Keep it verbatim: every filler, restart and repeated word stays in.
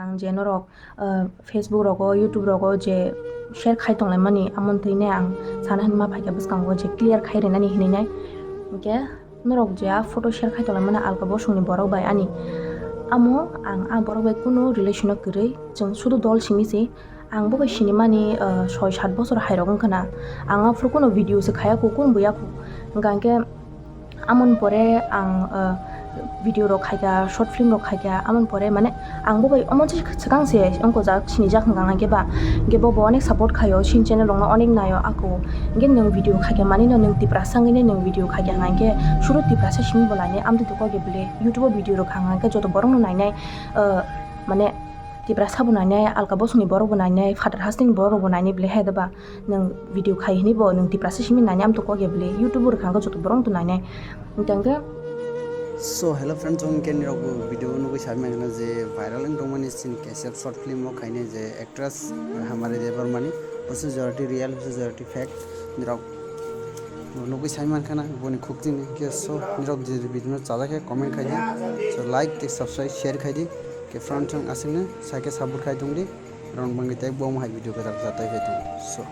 Ang je norok, ah, Facebook rogo, YouTube rogo je share khai tonglaimani, amoni thwinai ang sana hinma phaikha bwskango je clear khai rinani hinwi nai. Hinkhe norok je a photo share khai tonglaimani alka bosongni borok bai ani, amo ang a borok bai kunu relation o kwrwi, chwng sudu dol simi se. Ang bo bai sinimani, ah, soi sat bosor hairok wngkha na. Ang aphuru kunu video se khaya kho, kunu buya kho. Hinkha hinkhe amoni pore ang, ah, video rok khaikha, short film rok khaikha, amoni pore mane ang bo bai omo se swkang se wngkojak, sinijak hinkha hinkhe ba. Hinkhe bo bo onek support khaio, sini channel rokno onek naio ako. Hinkhe nwng video khaikha mani no nwng Tiprasa wngwi nwng video khaikha hinkhe suru Tiprasa simi bo nainai, amtwi twi kok ya bwle YouTube o video rok kha hinkhe joto borok no nainai, ah, mane Tiprasa bo nainai, alka bosongni borok bo nainai, phatar hasteni borok bo nainai bwle hai da ba. Nwng video khai hinwi bo nwng Tiprasa simi nainai, amtwi kok ya bwle YouTube o rwkha hinkhe joto borok to nainai. Hinkhe hinkhe So, hello friends, chwng khe nirok bo video nugwi sai mangna je viral wng tongmani sini kaisa short film o khainai je actress Hamari Debbarmani, busu jorti real, busu jorti fake, nirok nugwi sai mankha na boni khukchini. Hinkhe so, nirok je video no chajak khe comment khai di, so like tei subscribe share khai di, khe friend chwng aswkno sai khe support khai tong di, rong bangwi tei bo hai video kwtal kwtal tei khai tong di. So.